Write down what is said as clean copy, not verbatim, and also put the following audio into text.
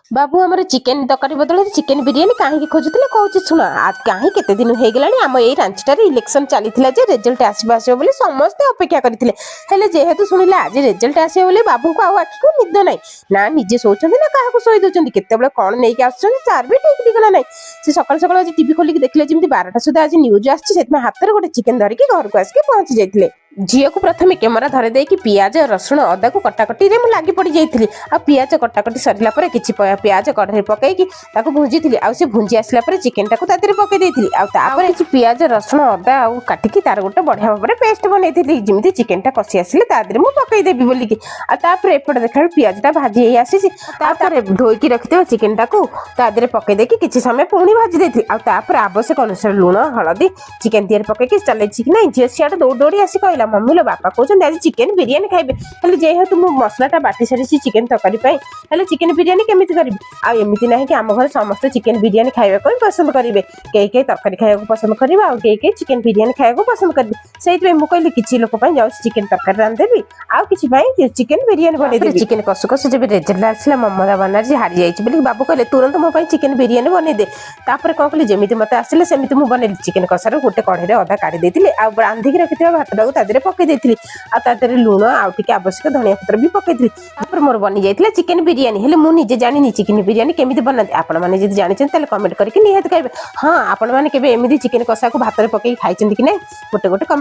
ବାବୁ ଆମର ଚିକେନ ତରକାରୀ ବଦଳରେ ଚିକେନ ବିରିୟାନୀ କାହିଁକି ଖୋଜୁଥିଲେ, କହୁଛି ଶୁଣ। କାହିଁ କେତେ ଦିନ ହେଇଗଲାଣି, ଆମ ଏଇ ରାଞ୍ଚିଟାରେ ଇଲେକ୍ସନ ଚାଲିଥିଲା ଯେ ରେଜଲ୍ଟ ଆସିବ ଆସିବ ବୋଲି ସମସ୍ତେ ଅପେକ୍ଷା କରିଥିଲେ। ହେଲେ ଯେହେତୁ ଶୁଣିଲେ ଆଜି ରେଜଲ୍ଟ ଆସିବ ବୋଲି, ବାବୁଙ୍କୁ ଆଉ ଆଖିକୁ ନିଦ ନାହିଁ। ନା ନିଜେ ଶୋଉଛନ୍ତି, ନା କାହାକୁ ଶୋଇ ଦଉଛନ୍ତି। କେତେବେଳେ କଣ ନେଇକି ଆସୁଛନ୍ତି, ତାର ବି ଠିକ ଠିକଣା ନାହିଁ। ସେ ସକାଳୁ ସକାଳୁ ଆଜି ଟିଭି ଖୋଲିକି ଦେଖିଲେ ଯେମିତି 12ଟା ସୁଦ୍ଧା ଆଜି ନ୍ୟୁଜ୍ ଆସିଛି। ସେଥିପାଇଁ ହାତରେ ଗୋଟେ ଚିକେନ ଧରିକି ଘରକୁ ଆସିକି ପହଞ୍ଚି ଯାଇଥିଲେ। ଝିଅକୁ ପ୍ରଥମେ କ୍ୟାମେରା ଧରେଇ ଦେଇକି ପିଆଜ, ରସୁଣ, ଅଦାକୁ କଟାକଟିରେ ମୁଁ ଲାଗି ପଡ଼ି ଯାଇଥିଲି। ଆଉ ପିଆଜ କଟାକଟି ସରିଲା ପରେ କିଛି ପିଆଜ କଢ଼େଇରେ ପକେଇକି ତାକୁ ଭୁଞ୍ଜିଥିଲି। ଆଉ ସେ ଭୁଞ୍ଜି ଆସିଲା ପରେ ଚିକେନଟାକୁ ତା ଦେହରେ ପକେଇ ଦେଇଥିଲି। ଆଉ ତାପରେ କିଛି ପିଆଜ, ରସୁଣ, ଅଦା ଆଉ କାଟିକି ତାର ଗୋଟେ ବଢ଼ିଆ ଭାବରେ ପେଷ୍ଟ ବନେଇଥିଲି, ଯେମିତି ଚିକେନଟା କଷି ଆସିଲେ ତା ଦେହରେ ମୁଁ ପକେଇଦେବି ବୋଲିକି। ଆଉ ତାପରେ ଏପଟେ ଦେଖିଲା ବେଳକୁ ପିଆଜଟା ଭାଜି ହେଇ ଆସିଛି। ତାପରେ ଧୋଇକି ରଖିଥିବା ଚିକେନଟାକୁ ତା ଦେହରେ ପକେଇ ଦେଇକି କିଛି ସମୟ ପୁଣି ଭାଜି ଦେଇଥିଲି। ଆଉ ତାପରେ ଆବଶ୍ୟକ ଅନୁସାରେ ଲୁଣ, ହଳଦୀ ଚିକେନ ଦିହରେ ପକେଇକି ଚଲେଇଛି କି ନାଇଁ, ଝିଅ ସିଆଡ଼େ ଦୌଡ଼ି ଦୌଡ଼ି ଆସି କହିଲା, "ମମ୍ମି ଲୋ, ବାପା କହୁଛନ୍ତି ଆଜି ଚିକେନ ବିରିୟାନୀ ଖାଇବେ। ହେଲେ ଯେହେତୁ ମୁଁ ମସଲାଟା ବାଟି ସାରିଛି ଚିକେନ ତରକାରୀ ପାଇଁ, ହେଲେ ଚିକେନ ବିରିୟାନୀ କେମିତି କରିବି?" ଆଉ ଏମିତି ନାହିଁ କି ଆମ ଘରେ ସମସ୍ତେ ଚିକେନ ବିରିୟାନୀ ଖାଇବାକୁ ହିଁ ପସନ୍ଦ କରିବେ। କେହି କେହି ତରକାରୀ ଖାଇବାକୁ ପସନ୍ଦ କରିବେ, ଆଉ କେହି କେହି ଚିକେନ ବିରିୟାନୀ ଖାଇବାକୁ ପସନ୍ଦ କରିବେ। ସେଇଥିପାଇଁ ମୁଁ କହିଲି, କିଛି ଲୋକ ପାଇଁ ଯାଉଛି ଚିକେନ ତରକାରୀ ରାନ୍ଧିଦେବି, ଆଉ କିଛି ପାଇଁ ଚିକେନ ବିରିୟାନୀ ବନେଇଦେବି। ଚିକେନ କଷୁ କଷୁ ଯେବେ ରେଜଲ୍ଟ ଆସିଲା, ମମତା ବାନାର୍ଜୀ ହାରି ଯାଇଛି ବୋଲି, ବାବୁ କହିଲେ, "ତୁରନ୍ତ ମୋ ପାଇଁ ଚିକେନ ବିରିୟାନୀ ବନେଇଦେ।" ତାପରେ କଣ କଲି, ଯେମିତି ମତେ ଆସିଲେ ସେମିତି ମୁଁ ବନେଇଲି। ଚିକେନ କଷାରୁ ଗୋଟେ କଢ଼େଇରେ ଅଧା କାଢି ଦେଇଥିଲି, ଆଉ ରାନ୍ଧିକି ରଖିଥିବା ଭାତଟାକୁ ତା ଦେହରେ ପକେଇ ଦେଇଥିଲି। ଆଉ ତା ଦେହରେ ଲୁଣ ଆଉ ଟିକେ ଆବଶ୍ୟକ ଧନିଆ ପତ୍ର ବି ପକେଇଥିଲି। ତାପରେ ମୋର ବନି ଯାଇଥିଲା ଚିକେନ ବିରିୟାନୀ। ହେଲେ ମୁଁ ନିଜେ ଜାଣିନି ଚିକେନ ବିରିୟାନୀ କେମିତି ବନାନ୍ତି। ଆପଣମାନେ ଯଦି ଜାଣିଛନ୍ତି, ତାହେଲେ କମେଣ୍ଟ କରିକି ନିହାତି କହିବେ। ହଁ, ଆପଣମାନେ କେବେ ଏମିତି ଚିକେନ କଷାକୁ ଭାତରେ ପକେଇକି ଖାଇଛନ୍ତି କି ନାହିଁ, ଗୋଟେ ଗୋଟେ କମେଣ୍ଟ